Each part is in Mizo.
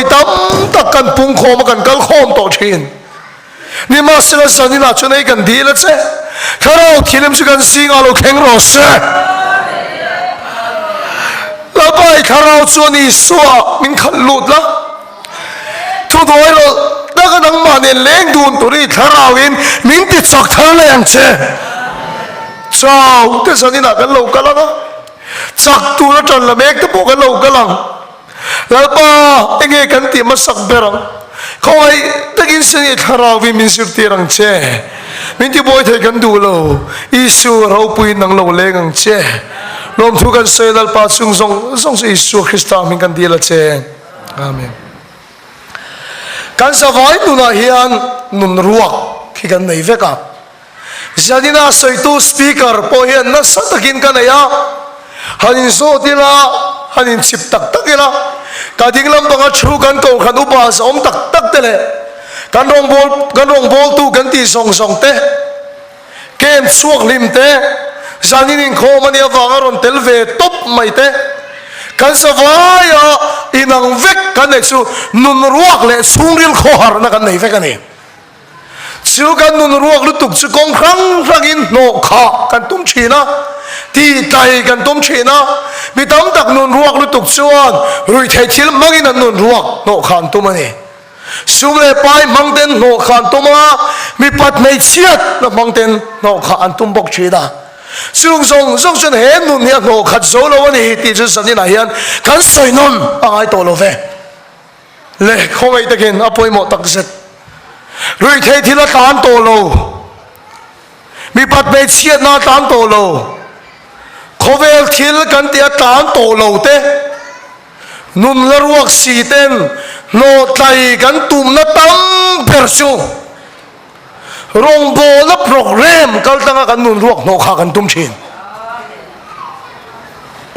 Vawi tam tak kan pungkhawm a kan kal khawm tawh thin. Nimahsela zaninah chuan hei kan dil a che. Thlarau thilim chu kan zingah lo thleng rawh se. Lalpa i thlarau chuan Isua min khalh lut la. Thudawi rawlh taka nangmah nen leng dun tur i thlarauin min ti chak thar leh ang che. Chau te zaninah kan lo kal ang a, chak tur a tan la mek te pawh kan lo kal ang. Lalpa, enge kan tih hmasak ber ang? Khawngaih takin seni thlarauin min zirtir ang che. Min tibuai thei kan duh lo. Isu, ropuiin nang lo leng ang che. Lawmthu kan sawi Lalpa chung zawng zawng chu Isua Krista hming kan dil a che. Amen. Kan savai nunah hian nun ruak hi kan nei vek a. Zanina sawitu speaker pawh hian nasa takin ka nei a, han inzawt ila, han inchip tak tak ila, ka ding lampanga thu kan kohhran upa zawm tak tak te leh kan rawngbâwl kan rawngbâwltu kan tih zawng zawng te, camp chhuak hlim te, zanin inkhawm a nih avanga rawn tel ve tawp mai te, kan zavaia inang vek kan neih chu nun ruak leh chhungril khawharna kan nei vek a ni. Chu kan nun ruak lutuk chu kawng hrang hrangin hnawh khah kan tum thin a, tih tlai kan tum thin a. Mi tam tak nun ruak lutuk chuan ruihtheih thil hmangin an nun ruak hnawh khah an tum a ni. Sum leh pai hmang ten hnawh khah an tum a, mipat hmeichhiatna hmang ten hnawh khah an tum bawk thin a. Chung zawng zawng chuan he nun hi a hnawh khat zo lo a ni tih chu zaninah hian kan sawi nawn a ngai tawh lo ve. Leh khawngaih takin a pawimawh tak zet. Ruihtheih thil a tlan tawh lo. Mipat hmeichhiatna a tlan tawh lo. Khawvel thil kan tih a tlan tawh lo te, nun la ruak si ten hnawhtlai kan tumna tam ber chu rawngbawlna program kal tanga kan nun ruak hnawh kha kan tum thin.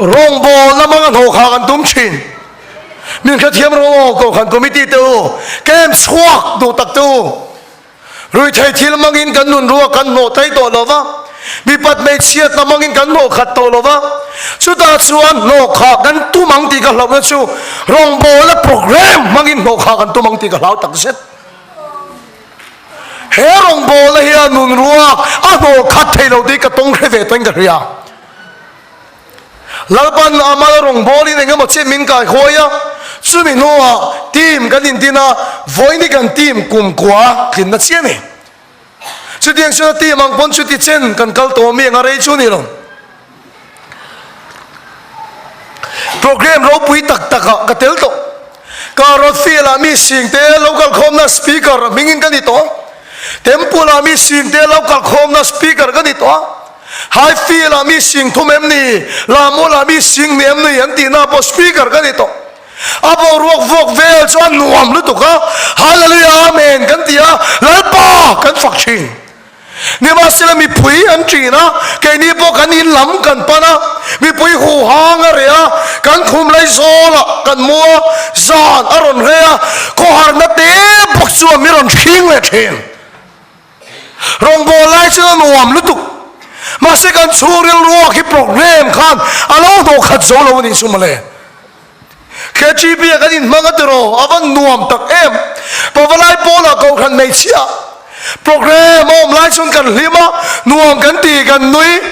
Rawngbawlna hmanga hnawh kha kan tum thin. Min hrethiam rawh aw Kohhran Committee te u, camp chhuak duh tak te u. Ruihtheih thil hmangin kan nun ruak kan hnawh thei tawh lo va, mipat hmeichhiatna hmangin kan hnawh khat tawh lo va, chutah chuan hnawh khah kan tum ang tih ka hlauhna chu rawngbawlna program hmangin hnawh khah kan tum ang tih ka hlau tak zet. He rawngbawlna hian nun ruak a hnawh khat thei lo tih ka tawng hre ve tawhin ka hria. Lalpan a mal rawngbawlin eng emaw chin min kai khawi a, chumi hnuah team kan intin a, vawiini kan team kumkua tlinna chiah a ni. Chutiang chuan a team ang pawn chuti chen kan kal tawh mi anga rei chu ni lo. Program ropui tak takah ka tel tawh. Ka rawt field ah mi singte lo kalkhawmna speaker hmingin ka ni tawh a, temple ah mi singte lo kalkhawmna speaker ka ni tawh a, Highfield ah mi sing thum em ni? Lamul ah mi sing ni em ni? An tihna pawh speaker ka ni tawh. A boruak vuak vel chu a nuam lutuk a, Hallelujah Amen kan ti a, Lalpa kan fak thin. Nimahsela mipui an ṭin a, keini pawh kan in lam kan pan a, mipui huhang a reh a, kan khum lai zawlah kan mu a, zan a rawn reh a, khawharna te bawk chuan mi rawn hring leh thin. Rawngbâwl lai chuan a nuam lutuk. Mahse kan chhungril ruak hi program khan a lo hnawh khat zo lo a nih chu mawle. KGB ah kan inhmang a tiraw, a va nuam tak em. Pavalai pawlah kohhran hmeichhia program a awm lai chuan kan hlim a, nuam kan ti, kan nui.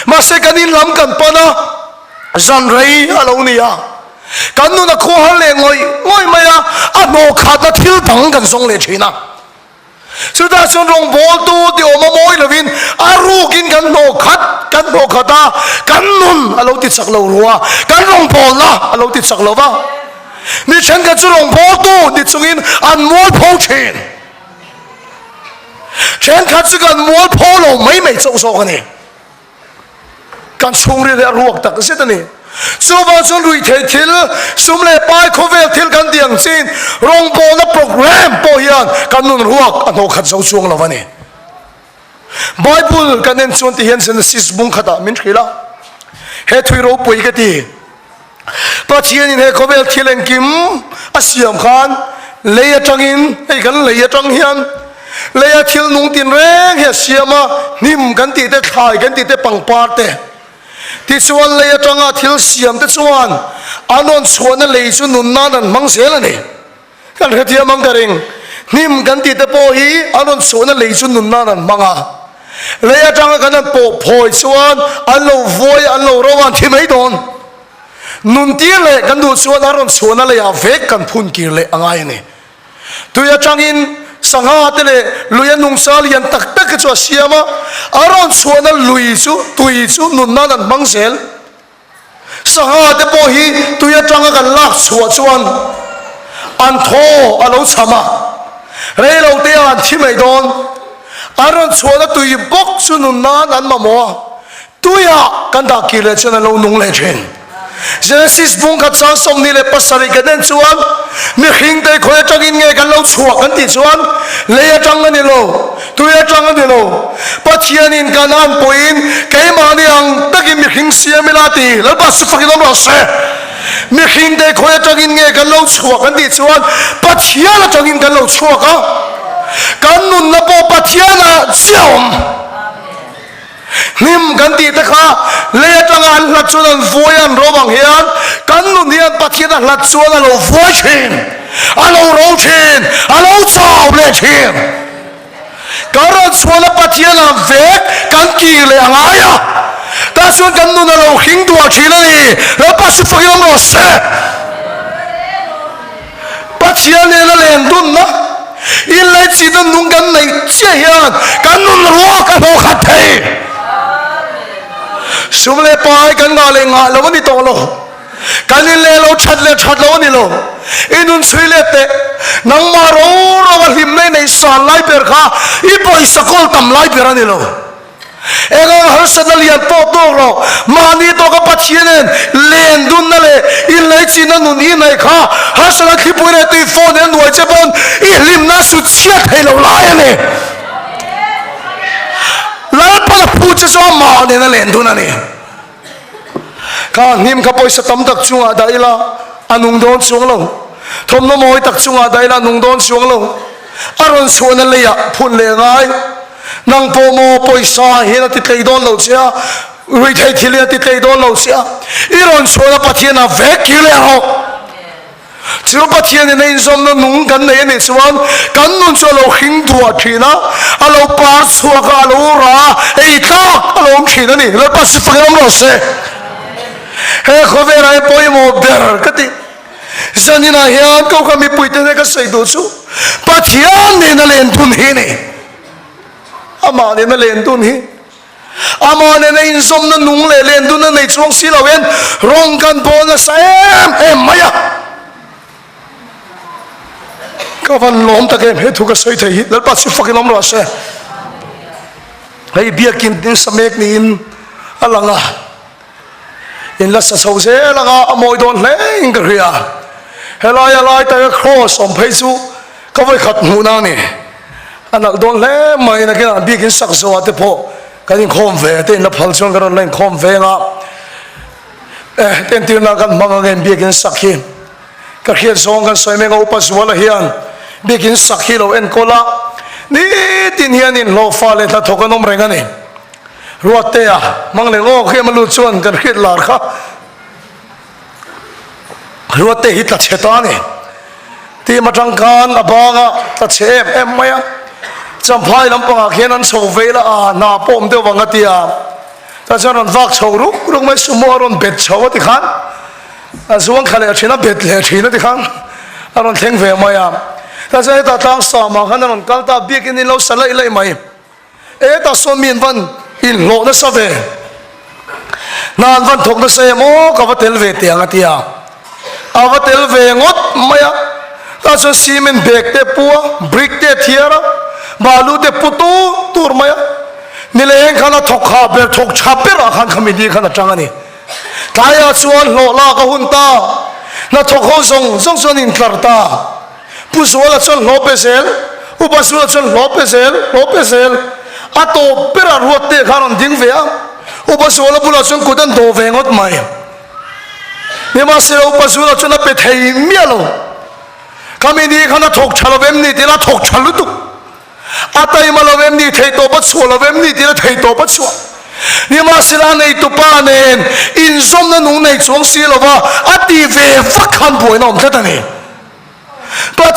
Mahse kan in lam kan pan a, zan rei a lo ni a. Kan nun a khuahar leh ngawih ngawih mai a, a hnawh khatna thil dang kan zawng leh thin a. Chutah chuan rawngbawltu ti awm a mawi lovin a rukin kan hnawh khat kan hnawh khat a, kan nun a lo ti chak lo rua, kan rawngbawlna a lo ti chak lo va. Mi thenkhat chu rawngbawltu ti chungin an mualpho thin. Thenkhat chu kan mualpho lo mai mai chauh zawk a ni. Kan chhungril hi a ruak tak zet a ni. Chuvang chuan ruihtheih thil, sum leh pai khawvel thil kan tih ang chin rawngbawlna program pawh hian kan nun ruak a hnawh khat zo chuang lo a ni. Bible kan en chuan ti hian Genesis bung khatah min hrilh a, he thui ropui ka ti. Pathianin he khawvel thil engkim a siam khan lei atangin, hei kan lei atang hian leia thil nung tin reng hi a siam a, hnim kan tih te, thlai kan tih te, pangpar te. Tichuan lei atanga thil siam te chuan an rawn chhuahna lei chu nun nan an hmang zel a ni. Kan hrethiam ang ka ring. Hnim kan tih te pawh hi an rawn chhuahna lei chu nun nan an hmang a. Lei atanga kan han pawh phawi chuan an lo vuai a, an lo ro a, an thi mai dawn. Nun tir leh kan duh chuan an rawn chhuahna leiah vek kan phun kir leh a ngai a ni. Tui atangin sangha te leh lui a nungcha lian tak tak te chu a siam a, a rawn chhuahna lui chu tui chu nun nan an hmang zel. Sangha te pawh hi tui atanga kan lak chhuah chuan an thaw a lo cham a, rei lo te ah an thi mai dawn. An rawn chhuahna tui bawk chu nun nan an mamawh a, tuiah kan dah kir leh chuan an lo nung leh thin. Genesis bung khat chang 27 kan en chuan mihringte khawi atangin nge kan lo chhuah kan tih chuan lei atang a ni lo, tui atang a ni lo. Pathianin Kanaan pawhin keimahni ang takin mihring siam ila a ti. Lalpa chu fakin awm rawh se. Mihringte khawi atangin nge kan lo chhuah kan tih chuan Pathian atangin kan lo chhuak a, kan nunna pawh Pathianah chiah a awm. Hnim kan tih te kha lei atanga an hlat chuan an vuai a, an ro ang hian kan nun hian Pathian a hlat chuan a lo vuai thin, a lo ro thin, a lo chau leh thin. Kan rawn chhuahna Pathian ah vek kan kir leh a ngai a, tah chuan kan nun a lo hring duah thin a ni. Lalpa chu fakin awm rawh se. Pathian nena len dunna inlaichinna nung kan neih chiah hian kan nun ruak a hlawh khat thei. Sum leh pai kan ngah leh ngah lo a ni tawh lo. Kan in leh lo that leh that lo a ni lo. I nun chhui let teh. Nangmah ro ro a hlimna i neih san lai ber kha i pawisa kawl tam lai ber a ni lo. Engang harsatna lian pawh tawk rawh, mahni tawka Pathianin len dunna leh inlaichinna nun i neih kha harsatna thlipui leh tui phone in a nuai che pawn i hlimna sut chhiat thei lo lai a ni. Lalpan a phu che chu amah nena len dun a ni. Kha hnim kha pawisa tam tak chungah dah ila a nung dawn chuang lo. Thawmhnaw mawi tak chungah dah ila a nung dawn chuang lo. A rawn chhuahna leiah phun leh ngai. Nang pawh maw pawisa hian a ti tlei dawn lo che a, ruihtheih thil hian a ti tlei dawn lo che a, i rawn chhuahna Pathianah vek kir leh rawh. Chu Pathianin a inzawmna nung kan nei a nih chuan kan nun chu a lo hring duah thin a, a lo par chhuak a, a lo ra a, ei tlak a lo awm thin a ni. Lalpa chu fakin awm rawh se. He khawvelah hian pawimawh ber ka tih zaninah hian Kohhran mipuite hnena ka sawi duh chu Pathian nena len dun hi a ni. Amah nena len dun hi. Amah nena inzawmna nung leh len dunna nei chuang si lo hian rawng kan bawl nasa em em mai a. Ka van lawm tak em he thu ka sawi thei hi Lalpa chu fakin awm rawh se. Hei biakin tin samek niin a lang a. In la sa chho zel anga a mawi dawn hle in ka hria. Helai a lai taka cross awm phei chu ka vawi khat hmuhna a ni. A nalh dawn hle mai nakinah biakin sak zawhah te pawh kan inkhawm ve te in la phal chuan ka rawn la inkhawm ve anga eh entirna kan hmang ang em biakin sak hi ka hriat zawng kan sawi mek a upa zuala hian biakin sak hi lo enkawl a nitin hian inhlawhfa leh hnathawk an awm reng a ni. Ruattea hmang leh ngawk em a lut chuan kan hriat lar kha Ruatte hi tla chhe ta a ni. Tim atang khan a banga tla chhe em em mai a. Champhai lampangah khian an chho veil a, a hna pawh awm deuh vang a ti a. Tah chuan rawn vak chho ruk ruk mai, sumo a rawn bet chho a ti khan a zuang kha leh thin a, bet leh thin a ti khan a rawn thleng ve mai a. Tah chuan hetah tlang samah khan a rawn kal ta, biakin in lo sa laih laih mai. Hetah sawn mi an van inhlawh nasa ve, hna an van thawk nasa em aw ka va tel ve teh ang a ti a, a va tel ve ngawt mai a, tah chuan cement bag te pu a, brick te a thiar a, balu te pu tur tur mai a, nileng khan a thawk ha ber thawk tha berah khan khami ni khan a tang a ni. Tlaiah chuan hlawh lak a hun ta, hnathawk ho zawng zawng chuan intlar ta. Pu Zuala chuan hlawh pe zel, Upa Zuala chuan hlawh pe zel, hlawh pe zel. A tawp berah ruat te kha a rawn ding ve a, Upa Zuala bulah chuan kut an dawh ve ngawt mai. Nimahsela Upa Zuala chuan a pe thei miah lo. Khami ni khan a thawk tha lo em ni tih a thawk tha lutuk. A taima lo em ni theihtawp a chhuah lo em ni tih a theihtawp a chhuah. Nimahsela a neitupa nen inzawmna nung nei chuang si lova a ti ve vak khan buaina awm tlat a ni.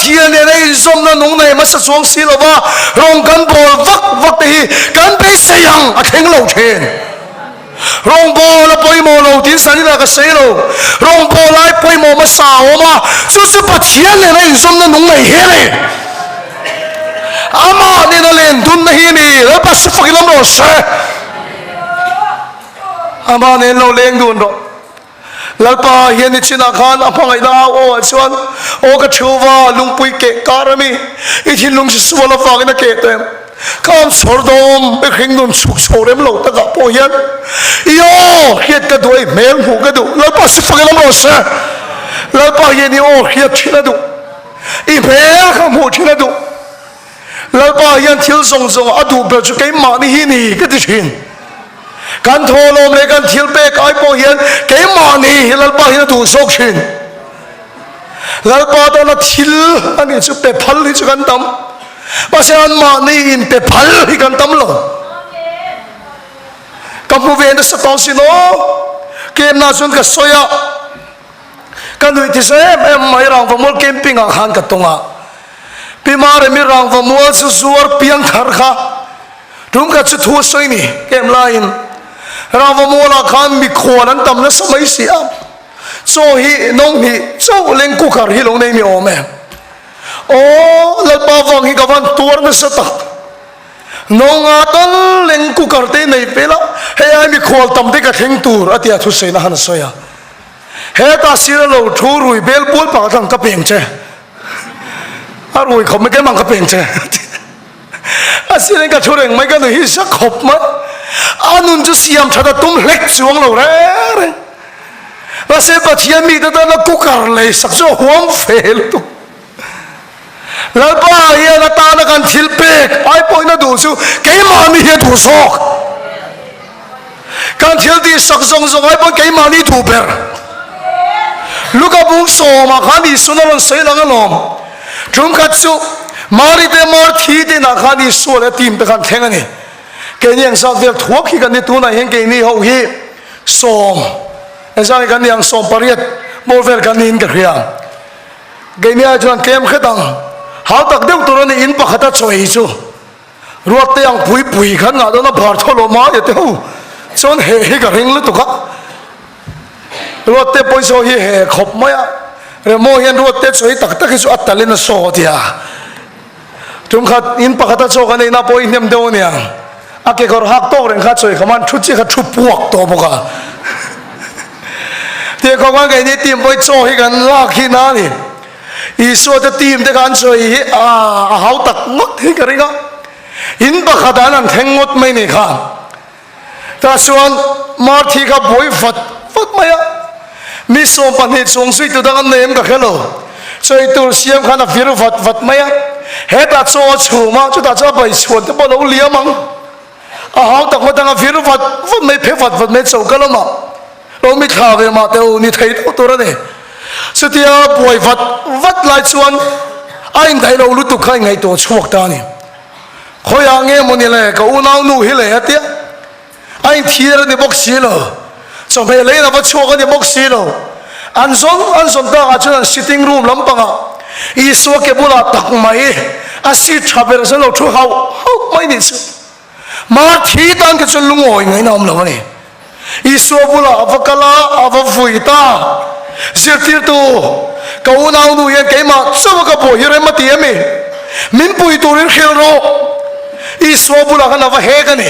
Pathian nena inzawmna nung nei hmasa chuang si lova rawng kan bawl vak vak te hi kan beisei ang a thleng lo thin. Rawngbawl a pawimawh lo tiin Sanina ka sawi lo. Rawngbawl lai pawimawh hmasa a awm a, chu chu Pathian nena inzawmna nung nei hi a ni. Amah nena len dunna hi a ni. Lalpa chu fakin awm rawh se. Amah nen lo leng dun rawh. Lalpa hian nichinah khan a hmangaihna au aw ah chuan, Aw ka Theuva, lungpui keh kar a mi, i thinlung chu sual avangin a keh tawh em? Ka awm chhawr dawm, i hring nun chhuk chho rem lo takah pawh hian i aw hriat ka duh a, i hmel hmuh ka duh. Lalpa chu fakin awm rawh se. Lalpa hian i aw hriat thin a duh, i hmel kha hmuh thin a duh. Lalpa hian thil zawng zawng a duh ber chu keimahni hi ni ka ti thin. Kan thawhlawm leh kan thil pek ai pawh hian keimahni hi Lalpa hian a duh zawk thin. Lalpa tana thil a nih chu pe phal hi chu kan tam. Mahse anmahni in pe phal hi kan tam lo. Ka hmu ve nasa tawh sin aw. Kemna chuan ka sawi a. Ka nuih ti za em em mai Rangvamual camping ah khan ka tawng a. Pi Maremi Rangvamual chu zuar piang thar kha tum khat chu thu a sawi ni kem laiin Rangvamual ah khan mikhual an tam nasa mai si a. Chaw hi no hnih chauh leng cooker hi lo nei mi awm e. Aw Lalpa vang hi ka van tuar nasa tak. No nga tal leng cooker te nei pe la hei ai mikhual tam te ka thleng tur a tia thusawi na han a sawi a. Hetah sir a lo thu rui bel pual pakhat ang ka peng che. A rui khawp mai keimah ka peng che. A sirin ka thu reng mai ka nui hi sa khawp mai. A nun chu siam that a tum hlek chuang lo reng reng. Mahse Pathian mite tana cooker lei sak chu a huam fe lutuk. Lalpa hian atana kan thil pek ai pawhin a duh chu keimahni hi a duh zawk. Kan thil tih sak zawng zawng ai pawhin keimahni duh ber. Luka bung sawmah khan Isuan a rawn sawi lang alawm. Tum khat chu Mari te Marthi te inah khan Isua leh a team te khan thleng a ni. Keini ang zat vel thuak hi kan ni tunah hian keini ho hi sawm engzat nge kan ni ang 18 bawr vel kan niin ka hria. Keini ai chuan tlem hret ang. Hau tak deuh tur a ni, in pakhata chaw ei chu. Ruat te ang pui pui khan ngah dawn a bar thaw lo mai a te ho. Chuan he hi ka ring lutuk a. Ruat te pawisa hi he khawp mai a. Remo hian ruat te chaw ei tak tak hi chu a talin a saw tia. Tum khat in pakhata chaw kan eina pawh i hnem deuh a niang. A kekawr hak tawk reng kha chawi khaman thu chiah kha thu puak tawh bawk a. Tiang khawp khan keini team pawh hi chaw hi kan lak hi na a ni. Isua te team te kha an chawi hi a a hau tak ngawt hi ka ring a. In pakhat ah an han thleng ngawt mai ni kha. Tah chuan Marthi kha buai vat vat mai a, mi 12 chuang zui tu dang an nei em ka hre lo. Chawi tur siam khan a vir vat vat mai a, hetah chaw a chhum a, chutah chuan a baichhuan te pawh a lo liam ang. A hau tak ngawt ang a vir vat vat mai, phe vat vat mai choka lamah lo mi thla ve mah teh u, ni thei deuh tur a ni. Chutia buai vat vat lai chuan a indaih lo lutuk kha a inngaihtuah chhuak ta a ni. Khawiah nge maw ni le, ka unau nu hi le a tia. A inthiar a ni bawk si lo. Chawhmeh leiin a va chhuak a ni bawk si lo. An zawn an zawn takah chuan an sitting room lampangah Isua ke bulah tak mai a seat tha ber chuan lo thu hauh hauh mai nih chu. Marthi tan kha chuan lungawi ngaihna a awm lo a ni. Isua bulah a va kal a, a va vui ta. Zirtirtu, ka unaunu hian keimah chauh a ka buai hi rem a ti em i? Min pui turin hrilh rawh. Isua bulah khan a va hek a ni.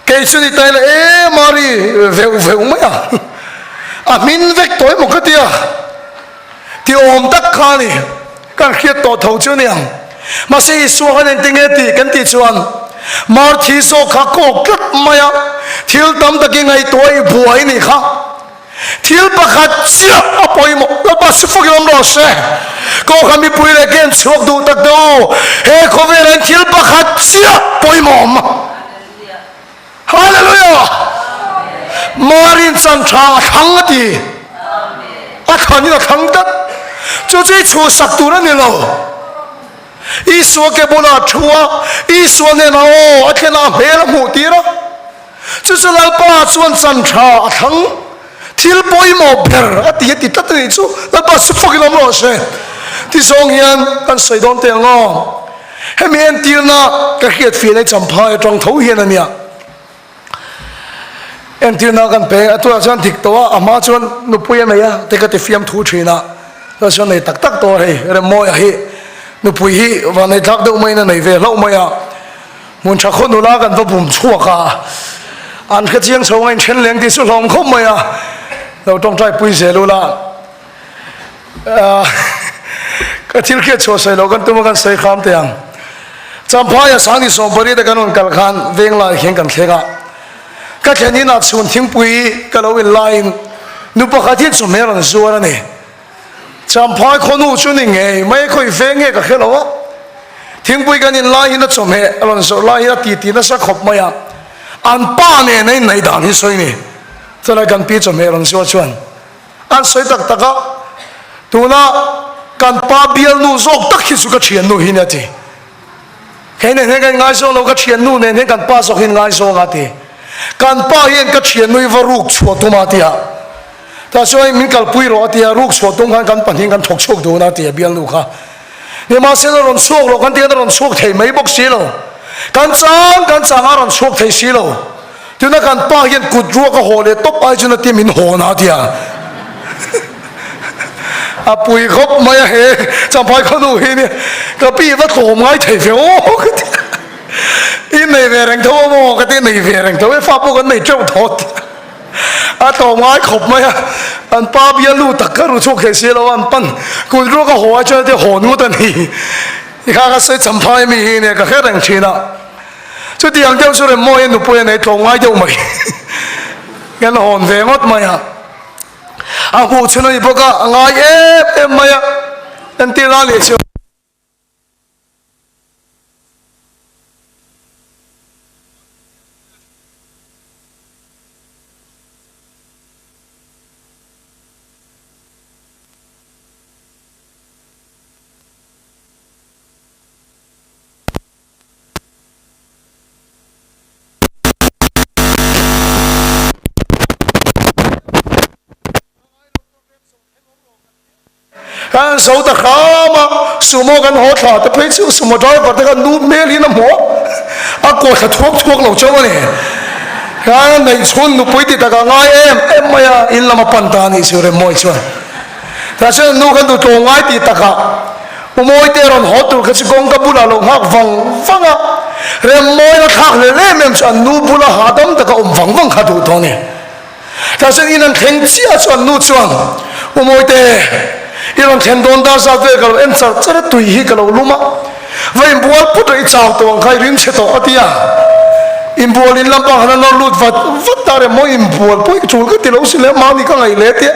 Kei chu ni ta ila e Mari veuh veuh mai a. A hmin vek tawh emaw ka ti a. Ti awm tak kha a ni. Kan hriat tawh tho chu aniang. Mahse Isua khan engtin nge tih kan tih chuan Marthi zawk kha kawk tlat mai a, thil tam takin ngaihtuah i buai nih kha. Thil pakhat chiah a pawimawh, Lalpa chu fakin awm rawh se. Kawngka mipui leh ken chhuak duh tak deuh, he khawvelah hian thil pakhat chiah pawimawh awm. Hallelujah! Marin chan tha a thlang a ti. A thlanin a thlang tlat. Chu chu i chhuhsak tur a ni lo. Isua ke bulah a thu a, Isua hnenah aw a thlen a, a hmel a hmuh tir a. Chu chu Lalpa chuan chan tha a thlang. Thil pawimawh ber a ti a ti tlat a nih chu. Lalpa chu fakin awm rawh se. Ti zawng hian kan sawi dawn teh ang aw. Hemi entirna ka hriat fiah nei champhai atang tho hian a nia. Entirna kan pe a, tunah chuan dik tawh a, a hma chuan nupui a nei a te ka ti fiam thu thin a, tunah chuan nei tak tak tawh a hei Remmawia hi nupui hi vanei thlak deuh maiin a nei ve hlauh mai a, hmun tha khaw nula kan va bum chhuak a, an hre chiang chho ang a inthen leng tih chu hlawm khawp mai a, lo tawngtai pui zel ula. Ka thil hriat chhuah sawi loh kan tum a kan sawi kham teh ang. Champhaia Sangni Sawmpari te kan rawn kal khan Venglai hian kan thleng a. Ka thlen inah chhun thingpui ka lo in laiin nu pakhat hi chawhmeh a rawn zuar a ni. Champhai khawnu chu ni ngei mai khawi veng nge ka hre lo a. Thingpui kan in lai hin a chawhmeh a rawn zawrh lai hi a titi nasa khawp mai a. An pa nen a inneih dan hi sawi ni. Chulai kan pi chawhmeh rawn zuar chuan. An sawi tak tak a, tuna kan pa bialnu zawk tak hi chu ka thiannu hi nia ti. Kei nen hian ka inngaizawng lo, ka thiannu nen hian kan pa zawk hi inngaizawng a ti. Kan pa hian ka thiannu hi va ruk chhuah tum a ti a, tah chuan min kalpui rawh a ti a, ruk chhuah tum khan kan pahnih kan thawk chhuak dun a ti a bialnu kha. Nimahsela rawn chhuak rawh kan ti hian a rawn chhuak thei mai bawk si lo. Kan chang kan chang a rawn chhuak thei si lo. Tuna kan pa hian kut ruak a haw leh tawp ai chuan a ti min haw na tia. A pui khawp mai a he Champhai khawnu hi nia ka pi va tlawm ngai thei ve aw ka ti. I nei ve reng tho a maw ka ti nei ve reng tho e fa pawh kan nei teuh tho tia. A tlawm ngai khawp mai a an pa bialnu tak kha ru chhuak thei si lo a an pan kut ruak a haw ai chuan a ti hawn ngawt a ni. I kha ka sawi Champhai mi hi nia ka hre reng thin a. Chutiang deuh chu Remmawia nupui a nei tlawm ngai deuh mai. Kan hawn ve ngawt mai a. A hmuh chhun a ni bawk a, a ngai em em mai a. Entir a leh chu. Kan zo ta hram a, sumo kan haw thla te phei chu sumo driver te khan nu hmel in a hmu a, a kaw thla thuak thuak lo chauh a ni. Kan neih chhun nupui ti tak a ngai em em mai a, in lam a pan ta a nih chu Remmawi chuan. Tah chuan nu kan duh tlawm ngai tih takah U Mawite rawn haw tur kha chu kawngka bulah lo nghak vang vang a, Remmawina thlak hlel em em chu an nu bula hahdam taka awm vang vang kha duh tawh a ni. Tah chuan in an thleng chiah chu an nu chuan U Mawite, i rawn thlen dawn dar zat vel ka lo en char char a, tui hi ka lo lum a, va inbual put rawh i chau tawh ang kha i rim chhe tawh a ti a, inbual in lampang han a nawr lut vat vat ta Remmawi inbual pawh i tul ka ti lo si le, mahni ka ngaih leh tia.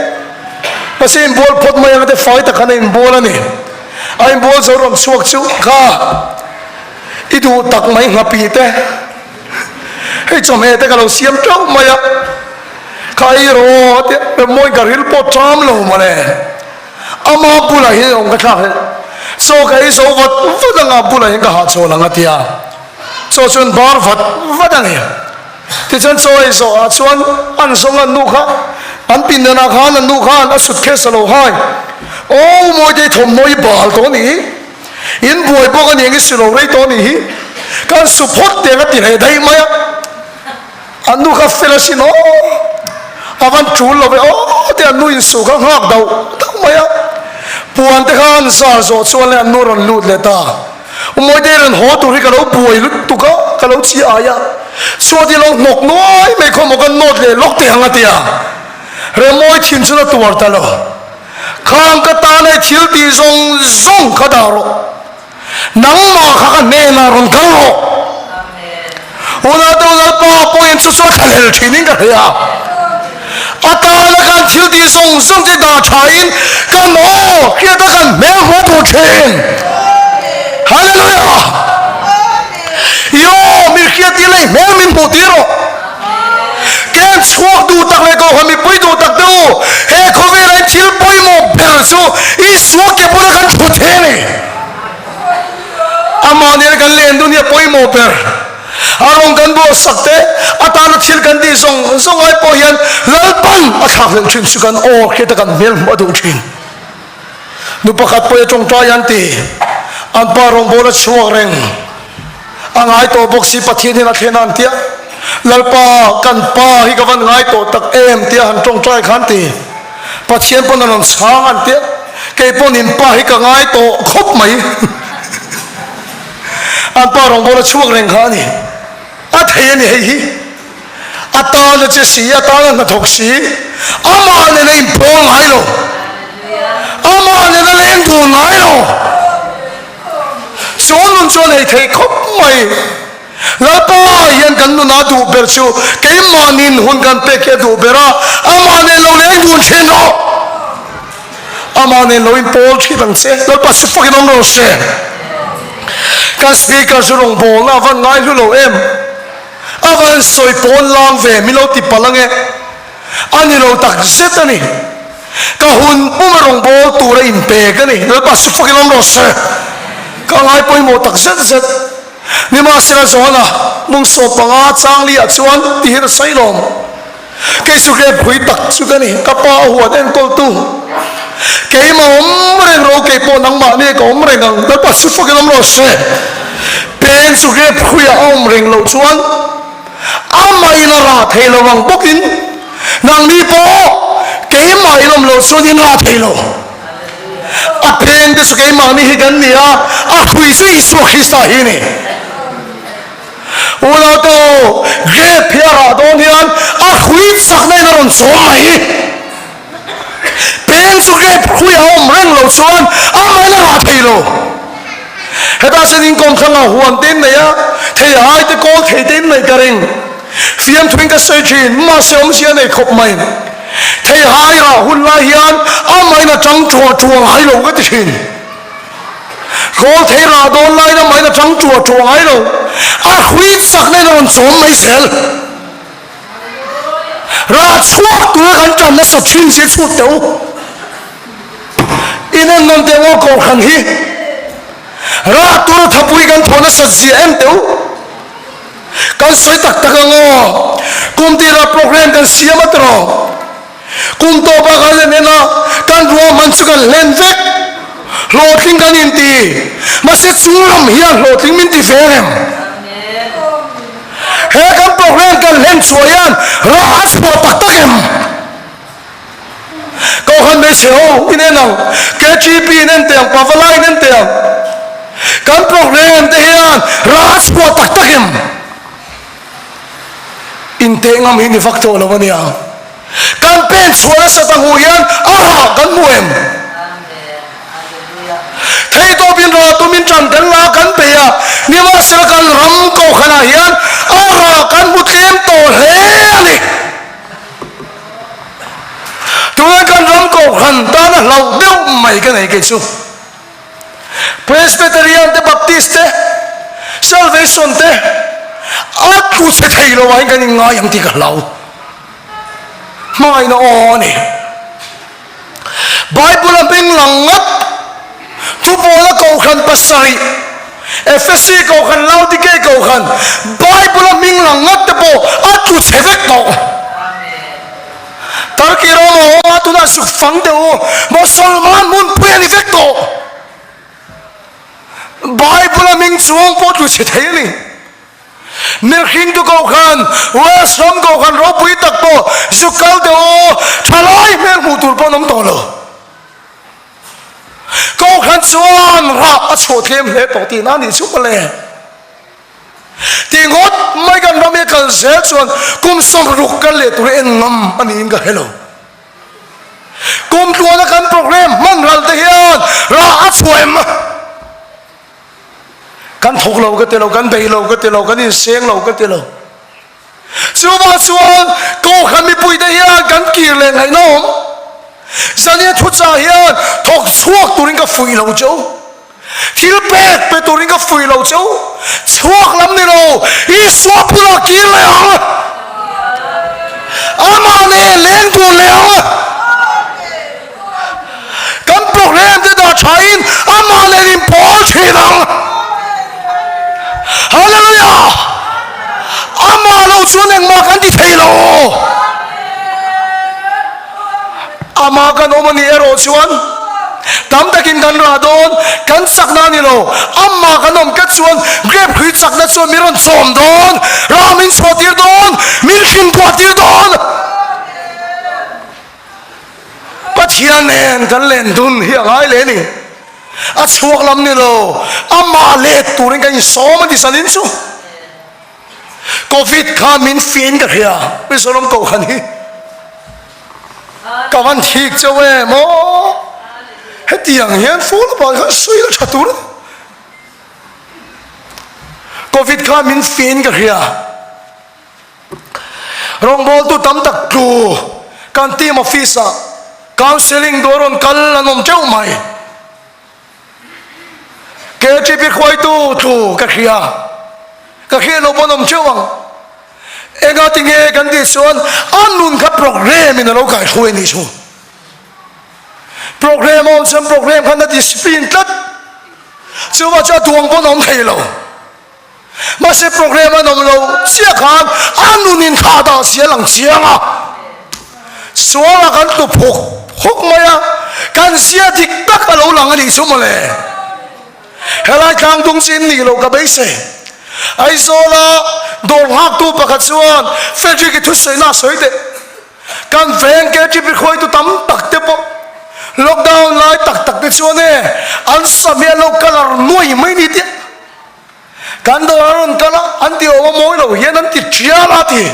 Mahse inbual phawt mai ang te fai tak khan a inbual a ni. A inbual zo rawn chhuak chu kha i duh tak mai nghapih te hei chawhmeh te ka lo siam teuh mai a, kha ei rawh aw tia Remmawii ka ril pawh ṭam lo mawle. Ama bulah hian awm ka thlak hlelh. Chaw ka ei zo vat vat anga bulah hian ka hahchawl ang a tia. Chaw chuan bar vat vat a ni. Tichuan chaw ei zawhah chuan an zawng an nu kha an pindanah khan an nu khan a suitcase a lo hai. Aw Mawitei thawmhnaw i bal tawh a nih hi, in buai bawk a ni ang i si lo rei tawh a nih hi, kan su phawt teng a ti leh daih mai a. An nu kha fel asin aw, a van tul lo ve aw tia an nu insuh kha nghak dauh dauh mai a. Puan te kha an zar zawh chuan leh an nu rawn lut leh ta. Mawitei rawn haw tur hi ka lo buai lutuk a, ka lo chi ai a, chhuat hi lo hnawk nuai mai khaw maw ka nawt leh lawk teh ang a ti a, Remawi thin chu la tuar ta lo. Khang ka tan hei thil tih zawng zawng kha dah rawh, nangmah kha ka hnenah rawn kal rawh. Unau Lalpa pawhin chu chu a thlahlel thinin ka hria. A tana kan thil tih zawng zawng te dah thain kan aw hriata kan hmel hmuh tur thin. Hallelujah! I aw min hriat tir la i hmel min hmuh tir rawh. Ken chhuak duh tak leh Kohhran mipui duh tak te u, he khawvelah hian thil pawimawh ber chu Isua ke bula kan thut hi a ni. Amah nen kan len dun hi a pawimawh ber. A rawng kan buatsak te, atana thil kan tih zawng zawng ai pawh hian Lalpan a thlakhlelh thin chu kan aw hriat a kan hmel hmuh a duh thin. Nu pakhat pawh i a tawngtai an ti. An pa rawngbâwl a chhuak reng. A ngai tawh bawk si Pathian hian a thlen a an tia. Lalpa, kan pa hi ka van ngai tawh tak em tia han tawngtai kha an ti. Pathian pawn a rawn chhang an tia. Kei pawn in pa hi ka ngai tawh khawp mai. An pa rawngbâwl a chhuak reng kha a ni. A thei a ni hei hi. A tan a che si, a tan a hnathawk si, amah nen a inpawl ngai lo, amah nen a leng dun ngai lo. Chu nun chu a nei thei khawp mai. Lalpa hian kan nuna duh ber chu keimahnin hun kan pek hi a duh ber a, amah nen lo leng dun thin rawh. Amah nen lo inpawl thin ang che. Lalpa chu fakin awm rawh se. Kan speaker chu rawngbawlna a van ngai hlu lo em. A van sawi pawn lang ve min lo ti palh ange. A ni lo tak zet a ni. Ka hun pum a rawngbâwl tur a inpek a ni. Lalpa chu fakin awm rawh se. Ka ngai pawimawh tak zet zet. Nimahsela Johana mung 15 changli ah chuan ti hian a sawi lawm. Kei chu rep hui tak chu ka ni. Ka pa a huan enkawltu. Keimah awm reng ro kei pawh nangmah nia ka awm reng ang. Lalpa chu fakin awm rawh se. Peng chu rep huiah a awm reng loh chuan amahin a rah thei lo ang bawkin nangni pawh keimah in awm loh chuan in rah thei lo. A peng te chu keimahni hi kan ni a, a hui chu Isua Krista hi a ni. Unau te u, grape hi a rah dawn hian a hrui chakna in a rawn chawm mai. Peng chu grape hrui a awm reng lo chuan amahin a rah thei lo. Hetah chuan inkawm thlangah huan te in nei a, thei hai te kawl thei te in nei ka ring. Fiamthuin ka sawi thin, mahse awmzia a nei khawp mai. Thei hai rah hun lai hian amahin a tang ṭuah ṭuah ngai lo ka ti thin. Kawl thei rah dawn laiin a main a tang ṭuah ṭuah ngai lo. A hrui chakna in a rawn chawm mai zel. Rah chhuak tura kan ṭan nasa ṭhin zia chhut teh u. In en nawn teh ngaw kohhran hi. Rah tura thapui kan thawh nasat zia en teh u. Kan sawi tak tak ang aw. Kum tirah program kan siam a tiraw. Kum tawpah kan en en a, kan ruahman chu kan hlen vek. Hlawhtling kan inti. Mahse chung lam hian hlawhtling min ti ve reng. He kan program kan hlen chhuah hian rah a chhuah tak tak em? Kohhran hmeichhe ho in en ang, KGP in en teh ang, Pavalai in en teh ang. Kan program te hian rah a chhuah tak tak em? Inteh ngam hi ni vak tawh lo a nia. Kan pen chhuah nasa ta hmuh hian a rah kan hmu em? Theihtawpin rah tumin ṭan kan la kan bei a, nimahsela kan ram kohhranah hian a rah kan hmu tlem tawh hle a ni. Tunah kan ram kohhran tana hlauh deuh mai ka nei kei chu. Presbyterian te Baptist te Salvation te a tlu chhe thei lo ah hian kan inngai ang tih ka hlau. Hmangaihna aw a ni. Bible a hming lang ngat thupawla kohhran pasarih Ephesi kohhran Laodikei kohhran Bible a hming lang ngat te pawh a tlu chhe vek tawh. Turkey ram a awm a, tunah suk fang deuh u, Mosolman hmunpui a ni vek tawh. Bible a hming chuang pawh tlu chhe thei a ni. Mihring tu koh khan West ram koh khan ropui tak pawh zuk kal deuh u, thalai hmel hmuh tur pawh an awm tawh lo. Kohhran chuan rah a chhuah tlem hle tawh tihna a nih chu mawle. Tih ngawt mai kan ram hi a kal zel chuan kum 60 kan leh tur hi en ngam a niin ka hre lo. Kum tluana kan program hman ral te hian rah a chhuah em? Kan thawk lo ka ti lo, kan bei lo ka ti lo, kan inseng lo ka ti lo. Chuvang chuan Kohhran mipuite hian kan kir leh ngaihna awm. Zania thuchah hian thawk chhuak turin ka fuih lo che u. Thil pek pe turin ka fuih lo che u. Chhuak lam ni lo, Isua bulah kir leh ang. Amah nen leng tur leh ang. Kan program te dah thain amah nen inpawl thin ang. Hallelujah! Amah lo chuan engmah kan ti thei lo. Amah kan awm a nih erawh chuan. Tam takin kan rah dawn, kan chakna a ni lo. Amah kan awm tlat chuan grape hrui chakna chuan min rawn chawm dawn, rah min chhuah tir dawn, min hrim buah tir dawn. Pathian nen kan len dun hi a ngai leh a ni. A chhuak lam ni lo, amah let turin kan insawm a ti sanin chu. Covid kha min fiahin ka hria, Mizoram Kohhran hi ka van thik cheu em aw. Hetiang hian phone a bang khan sawi la tha tur a ni. Covid kha min fiahin ka hria. Rawngbawltu tam tak tlu kan team office ah counselling dawr rawn kal an awm teuh mai. KTP hruaitu tlu ka hria, ka hriat loh pawn awm teuh ang. Enga tinge kan tih chuan a nun kha program in a lo kai hruai a nih chu. Program a awm chuan program khan a discipline tlat. Chuvang chuan a duang pawn a awm thei lo. Mahse program an awm lo chiah khan a nun in thlah dah si a lang chiang a, sualah kan tlu phuk phuk mai a, kan zia dik tak a lo lang a nih chu mawle. Helai tlang dung chu in nih loh ka beisei. Aizawla dawr nghaktu pakhat chuan Frederick-i thusawiina a sawi teh. Kan veng KTP hruaitu tam tak te pawh lockdown lai tak tak te chuan e an sam hi an lo colour nuai mai ni tih Kan dawr a rawn kal a, an ti awm a mawi lo hian an ti tial a ti.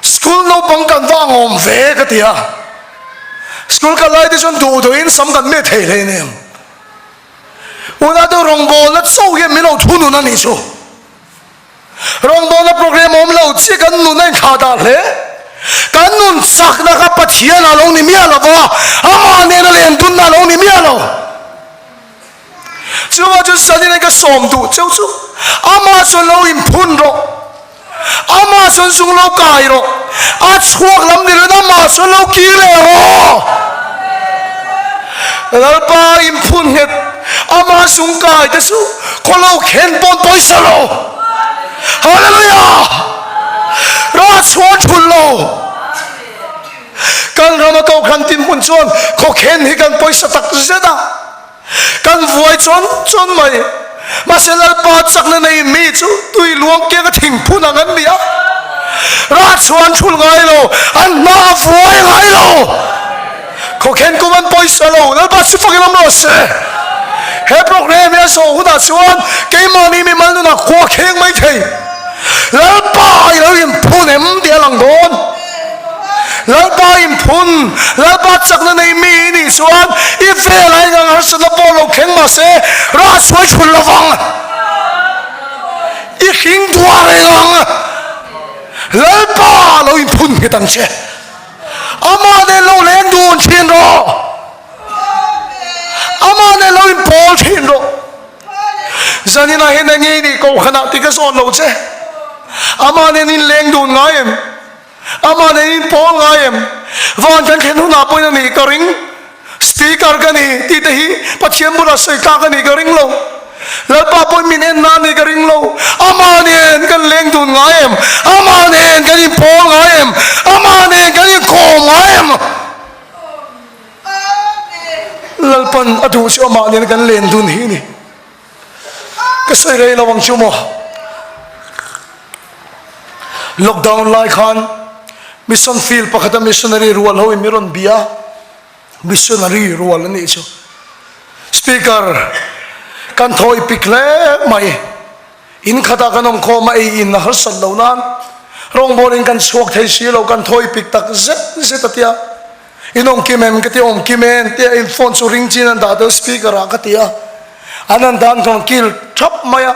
School naupang kan va ang awm ve ka ti a. School kal lai te chuan duh duhin sam kan met thei hle nem. Unau te rawngbawlna chauh hian min lo thunun a nih chu. Rawngbawlna program awm lo chiah kan nun a inthlah dah hle. Kan nun chakna kha Pathian a lo ni miah lo va, amah nena len dunna a lo ni miah lo. Chuvang chuan Sanin ka sawm duh cheu chu amah chuan lo inphun rawh, amah chuan zung lo kai rawh, a chhuak lam ni loin amah chuan lo kir leh rawh. Lalpa inphun nghet, amah zung kai te chu khaw lo khen pawn pawisa lo. Hallelujah! Rah chhuah thul lo. Kan rama kohhran tinhmun chuan khawkhen hi kan pawisa tak zet a, kan vuai chawn chawn mai. Mahse Lalpa chakna nei mi chu tui luang kianga thingphun ang an ni a, rah chuan thul ngai lo, an hma a vuai ngai lo. Khawkhen kum an pawisa lo, Lalpa chu fakin awm rawh se. He program hi a zawh hunah chuan keimahni mimal nunah khua kheng mai thei. Lalpa i lo inphun em tih a lang dawn. Lalpa inphun, Lalpa chakna nei mi i nih chuan i velah engang harsatna pawh lo thleng mah se rah chhuai chhun lo vang. I hring duah reng ang. Lalpa lo inphun nghet ang che. Amah nen lo leng dun thin rawh. Amah nen lo inpawl thin rawh. Zaninah hian eng nge nih kohhranah tih ka zawn lo che. Amah nen in leng dun ngai em? Amah nen in pawl ngai em? Van kan thlen hunah pawhin a nih ka ring. Speaker ka ni tih te hi Pathian bulah sawi tlak a nih ka ring lo. Lalpa pawhin min en na a nih ka ring lo. Amah nen kan leng dun ngai em? Amah nen kan inpawl ngai em? Amah nen kan inkawm ngai em? Lalpan a duh chu amah nen kan len dun hi ni. Ka sawi rei lo ang chu maw. Lockdown lai khan mission field pakhata missionary rual ho in mi rawn bia missionary rual a nih chu. Speaker kan thawi pik hle mai. In khatah kan awm khawm a, ei in a harsat loh nan rawngbawlin kan chhuak thei si lo, kan thawi pik tak zet zet a tia. In awm kim em ka ti, awm kim em tia in phone chu ring chin an dah deuh speaker ah ka ti a, an han dan chuan kil thap mai a,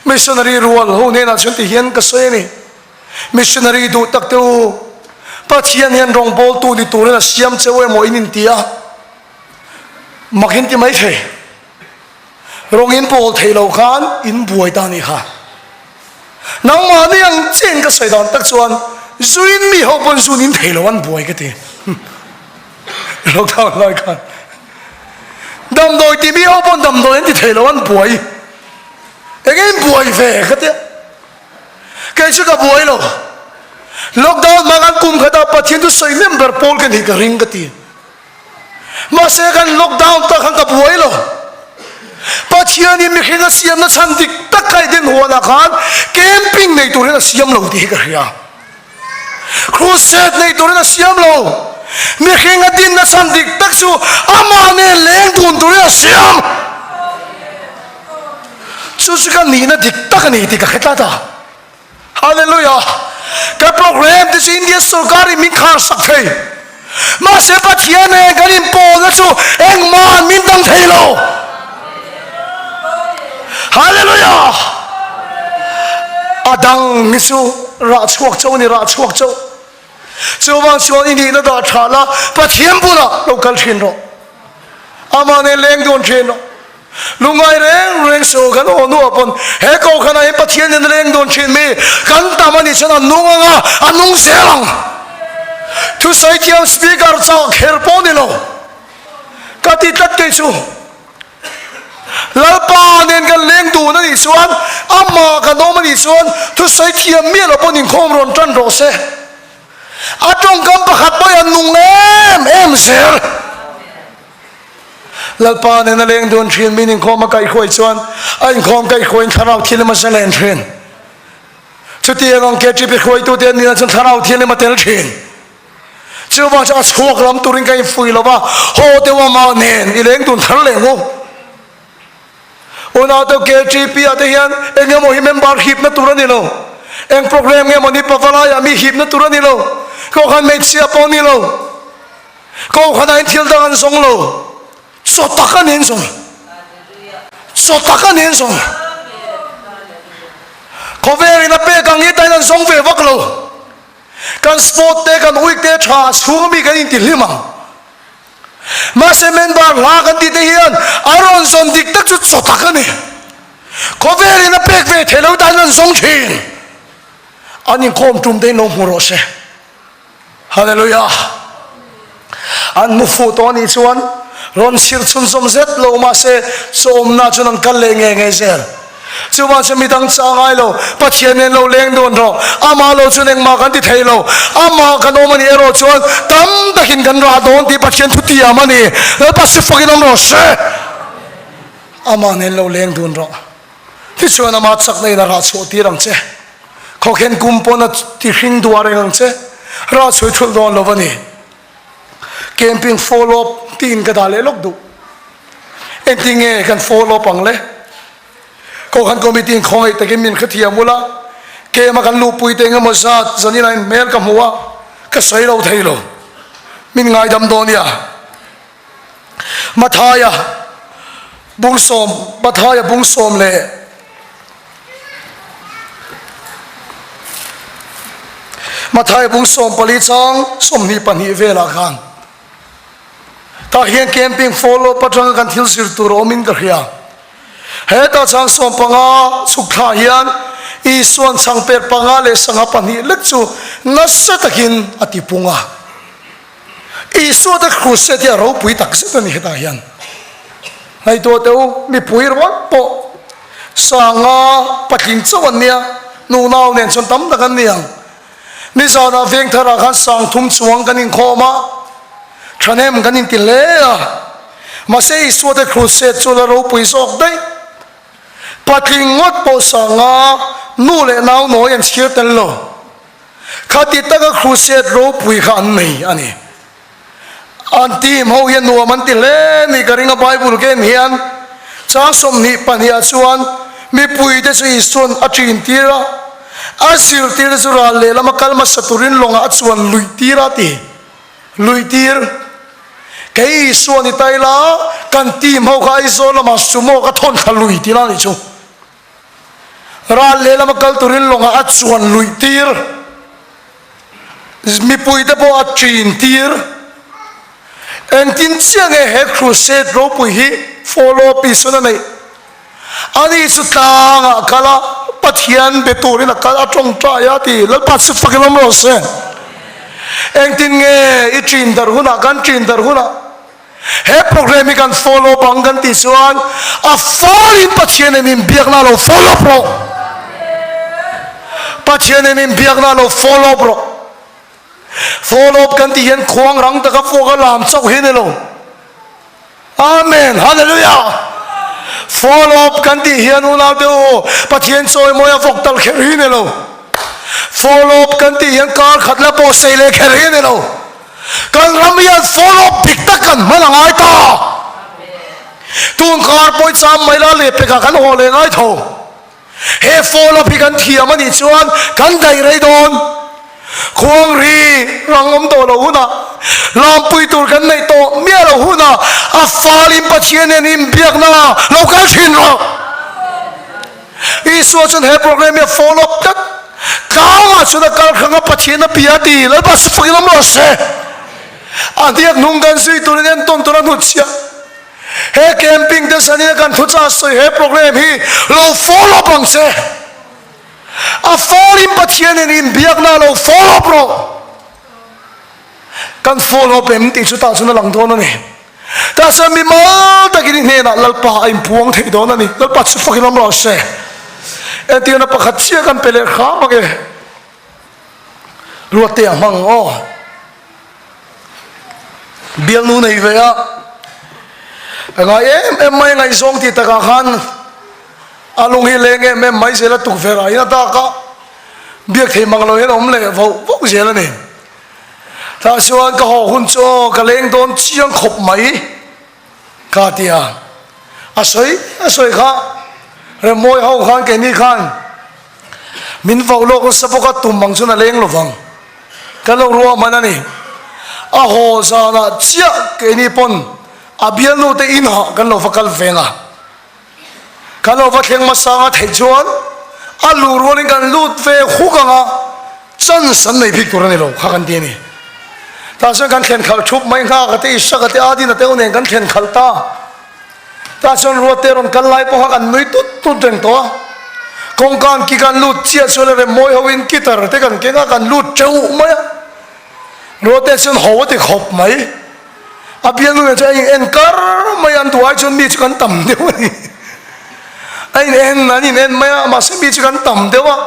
missionary rual ho hnenah chuan ti hian ka sawi a ni, missionary duh tak te u, Pathian hian rawngbawltu ni turin a siam cheu emaw in inti a, mak in ti mai thei, rawng in pawl thei lo khan in buai ta a nih kha. Nangmahni ang chiah in ka sawi dan tak chuan zuin mi ho pawn zun in thei lo an buai ka ti. Lockdown lai khan damdawi ti mi ho pawn damdawi an ti thei lo an buai. Enge in buai ve ka tia. Kei chu ka buai lo. Lockdown hmang an kum khatah Pathian chu sawi member pawl ka nih ka ring ka ti. Mahse kan lockdown tak khan ka buai lo. Pathianin mihring a siamna chhan dik tak kha Eden huanah khan camping nei turin a siam lo tih hi ka hria. Crusade nei turin a siam lo. Mihring a dinna chhan dik tak chu amah nen leng dun turin a siam. Chu chu ka nihna dik tak a ni tih ka hre tlat a. Hallelujah! Ka program te chu India sorkar in min khar sak thei. Mahse Pathian nen kan inpawlna chu engmah min dang thei lo. Hallelujah! A dang hi chu rah chhuak chauh a ni, rah chhuak chauh. Chuvang chuan i nihna dah tha la, Pathian bulah lo kal thin rawh. Amah nen leng dawn thin rawh. Lungngai reng reng suh kan aw nuah pawn he kohhranah hian Pathian in a leng dawn thin mi kan tam a nih chuan a nung ang a, a nung zel ang. Thusawi thiam speaker chah kher pawh ni lo. Ka ti tlat kei chu. Lalpa nen kan leng dun a nih chuan amah kan awm a nih chuan thusawi thiam miah lo pawn inkhawm rawn tan rawh se. A tawngkam pakhat pawh hi a nung em em zel. Lalpa nen a leng dun thin, min inkhawm a kaihhruai chuan a inkhawm kaihhruaiin thlarau thianghlim a zalen thin. Chutiang ang KTP hruaitute an nihna chuan thlarau thianghlim a tel thin. Chuvang chuan a chhuak lam turin ka infuih lo va, haw deuh amah nen i leng dun thar leh ngu. Unaute KTP ah te hian eng emaw hi member hipna tur a ni lo. Eng program nge maw ni pavalaiah mi hipna tur a ni lo. Kohhran hmeichhia pawh a ni lo. Kohhranah in thil dang an zawng lo. Chaw tak a ni an zawng. Chaw tak a ni an zawng. Khawvel in a pek ang hi tain an zawng ve vak lo. Kan sport te kan week te tha chhung ami kan inti hlim ang. Mahse member hla kan tih te hian a rawn zawn dik tak chu chaw tak a ni. Khawvel in a pek ve thei lo tain an zawng thin. An inkhawm tum te in lo hmu rawh se. Hallelujah! An hmu fuh tawh anih chuan rawn chhir chhunzawm zet lo mahse chawmna chuan an kal leh ngei ngei zel. Chuvang chuan midang chah ngai lo, Pathian nen lo leng dawn rawh, amah lo chuan engmah kan ti thei lo, amah kan awm anih erawh chuan tam takin kan rah dawn tih Pathian thu tiam a ni. Lalpa si fakin awm rawh se. Amah nen lo leng dun rawh. Tichuan amah chakna in a rah chhuah tir ang che. Khawkhen kum pawn a ti hring duah reng ang che. Rah chhui thulh dawn lo a ni. Camping follow up tiin ka dah leh lawk duh. Engtin nge kan follow up ang le? Kohhran committee in khawngaih takin min hrethiam ula, camp a kan luhpui te engemaw zat zanin ah in hmel ka hmu a, ka sawi lo thei lo. Min ngaidam dawn nia. Mathaia bungsawm Mathaia bungsawm leh Mathaia bungsawm pali chang 22 velah khan tah hian camping follow up atanga kan thil zir tur a awmin ka hria. Heta chang 15 chhuk thla hian Isuan changper panga leh sangha pahnih lek chu nasa takin a tipung a. Isua te crusade hi a ropui tak zet a ni hetah hian. Ngaihtuah teh u, mipui ringawt pawh sanga patling chauh an nia, nunau nen chuan tam tak an ni ang. Nizanah Vengtharah khan sang thum chuang kan inkhawm a, thahnem kan inti hle a. Mahse Isua te crusade chu la ropui zawk daih. Patling ngawt pawh sanga nu leh nau nawi an chhir tel lo. Khati taka crusade ropui kha an nei a ni. An team ho hian nuam an ti hle ni ka ring a Bible ka en hian chang 22 ah chuan mipui te chu Isuan a ṭin tir a, a zirtir te chu ral lehlam a kal hmasa turin lawngah a chuan luih tir a ti. Luih tir. Kei Isua ni ta ila kan team ho kha Aizawl lamah sumo ka thawn thla lui tih la nih chu. Ral lehlam a kal turin lawngah a chuan luih tir, mipuite pawh a ṭin tir. Engtin chiah nge he crusade ropui hi follow up Isuan a neih? Ani chu tlangah a kal a, Pathian be turin a kal a tawngtai a ti. Lalpa chu fakin awm rawh se. Engtin nge i ṭin darh hunah, kan ṭin darh hunah, He program hi kan follow up ang kan tih chuan a falin Pathian in inbiakna lo follow up rawh. Pathian in inbiakna lo follow up rawh. Follow up kan tih hian khuang rang taka fuak a lam chauh hi ni lo. Amen Hallelujah Follow up kan tih hian unau te u Pathian chawimawi a vawk tal kher hi ni lo. Follow up kan tih hian kar khat la pawh sei leh kher hi ni lo. Kan ram hian follow up dik tak kan hman a ngai ta. Tun kar pawi cham mai la leh pekah kan haw leh ngai tho. He follow up hi kan thiam a nih chuan kan daih rei dawn. Khuang ri rang awm tawh loh hunah, lampui tur kan neih tawh miah loh hunah a falin Pathian nen inbiakna lo kal thin rawh. Isua chuan he program hi a follow up tlat. Tlangah chuan a kal hrang a Pathian a bia a ti, Lalpa chu fakin awm rawh se. A hniak hnung kan zui turin entawn tur a hnutchhiah. He camping te sanin a kan thuchah sawi he program hi lo follow up ang che. A falin Pathian in inbiakna lo follow up rawh. Kan follow up em tih chu tah chuan a lang dawn a ni. Tah chuan mi mal takin i hnenah Lalpa a inpuang thei dawn a ni. Lalpa chu fakin awm rawh se. Entirna pakhat chiah kan pe leh hram ang e. Ruattea hmang aw. Bialnu nei ve a. A ngai em em mai ngaihzawng tih takah khan a lung hi leng em em mai zel a tukverh ah hian a dak a. Biak thei mang lo hian a awm leh voh voh zel a ni. Tah chuan ka haw hun chu aw ka leng dawn chiang khawp mai ka ti a. A sawi a sawi kha Remawi ho khan keini khan min vauh lawk nasa bawk a tum ang chuan a leng lovang. Kan lo ruah hman a ni. A haw zanah chiah keini pawn a bialnu te inah kan lo va kal veng a. Kan lo va thleng hmasang a theih chuan a luh rualin kan lut ve huk ang a, chance an nei bik tur a ni lo kha kan ti a ni. Tah chuan kan thlen khalh thup mai nghak a te, Ishak a te, Adin a te ho nen kan thlen khalh ta. Tah chuan ruatte rawn kal lai pawha kan nui tut tut reng tawh a. Kawngka an kik an lut chiah chuan rem mawi hoin guitar te kan keng a, kan lut teuh mai a. Ruatte chuan ho a ti khawp mai. A bialnu nen chuan a in en kar mai a, an duh ai chuan mi chu kan tam deuh a ni. A in en, an in en mai a, mahse mi chu kan tam deuh a.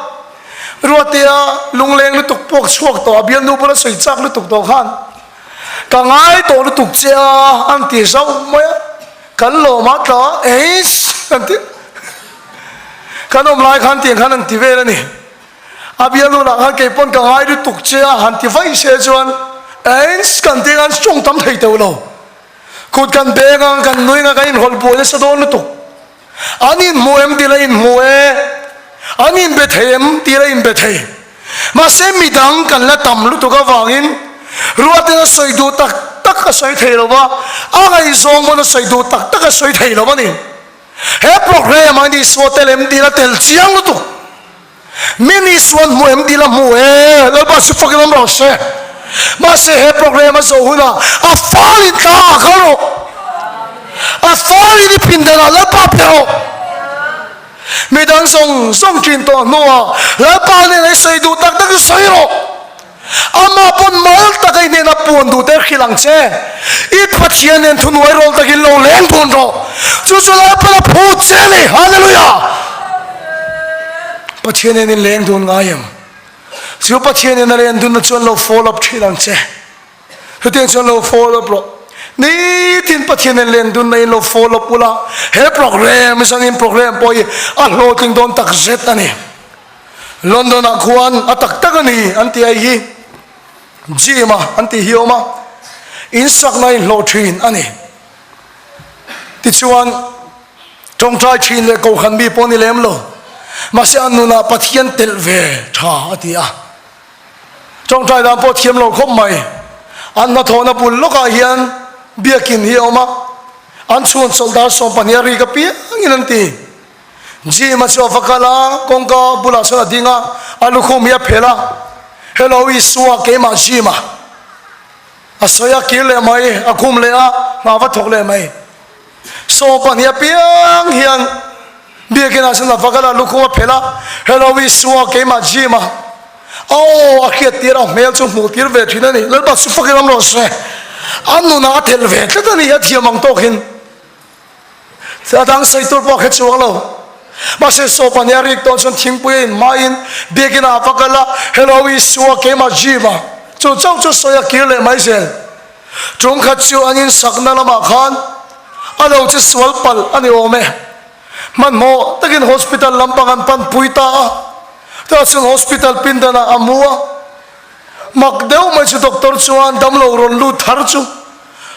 Ruattea lungleng lutuk puak chhuak tawh, a bialnu bula sawi chak lutuk tawh khan Ka ngai tawh lutuk che a, an ti zauh mai a, kan lawm a tla eiss an ti. Kan awm lai khan tiang khan an ti vel a ni. A bialnu lah khan kei pawn ka ngai lutuk che a han ti vaih se chuan eiss kan ti ang an tawng tam thei teuh lo. Kut kan beng ang, kan nui ang a, kan inhawlh buai nasa dawn lutuk. An inhmu em tih la inhmu e, an inbe thei em tih la inbe thei. Mahse midang kan la tam lutuk avangin Ruatin a sawi duh tak tak a sawi thei lo va, a ngaihzawng pawn a sawi duh tak tak a sawi thei lo a ni. He program ah hian Isua tel em tih la tel chiang lutuk. Min Isuan hmu em tih la hmu e, Lalpa chu fakin awm rawh se. Mahse he program a zawh hunah a falin tla ah kal rawh. A falin i pindanah Lalpa pe rawh. Midang zawng zawng ṭin tawh hnuah Lalpa nen i sawi duh tak tak chu sawi rawh. Amah pawn mal taka i hnena puan duh te hrilh ang che. I Pathian nen thunuai rawl takin lo leng dun rawh. Chu chu Lalpan a phut che a ni. Hallelujah! Pathian nen in leng dun ngai em? Chu Pathian nen a len dunna chuan lo follow up thin ang che. Chutiang chuan lo follow up rawh. Nitin Pathian nen len dunna in lo follow up ula, he program zanin program pawh hi a hlawhtling dawn tak zet a ni. London ah khuan a tak tak a ni an tih ai hi gym a an tih hi a awm a, in sakna a inhlawh thin a ni. Tichuan tawngtai thin leh kohhran mi pawh a ni lem lo, mahse a nunah Pathian telh ve tha a ti a. Tawngtai dan pawh thiam lo khawp mai. An hnathawhna bul lawkah hian biakin hi a awm a, an chhun chawlh dar 12 a rik apiangin an ti. Jim-a chu a va kal a, kawngka bulah chuan a ding a, a lukhum hi a phelh a, Hello Isua, keimah Jim-a. A sawi a, kir leh mai, a khum leh a, hna va thawk leh mai. 12 apiang hian biakinah chuan a va kal a, lukhum a phelh a, Hello Isua, keimah Jim-a. A aw a hriat tir a, hmel chu hmuh tir ve thin a ni. Lalpa chu fakin awm rawh se. A nunah a thelh ve tlat a ni, a thiam ang tawkin. A dang sawi tur pawh a hre chuang lo. Mahse Sawpa nia rik tawn chuan thingpui a inhmaiin biakin ah a va kal a, Hello Isua, keimah Jim a. Chu chauh chu sawi a kir leh mai zel. Tum khat chu an insakna lamah khan A lo che sual palh a ni awm e. Hmanhmawh takin hospital lampang an panpui ta a, tah chuan hospital pindanah a mu a. Mak deuh mai chu doctor chuan damlo rawn lut thar chu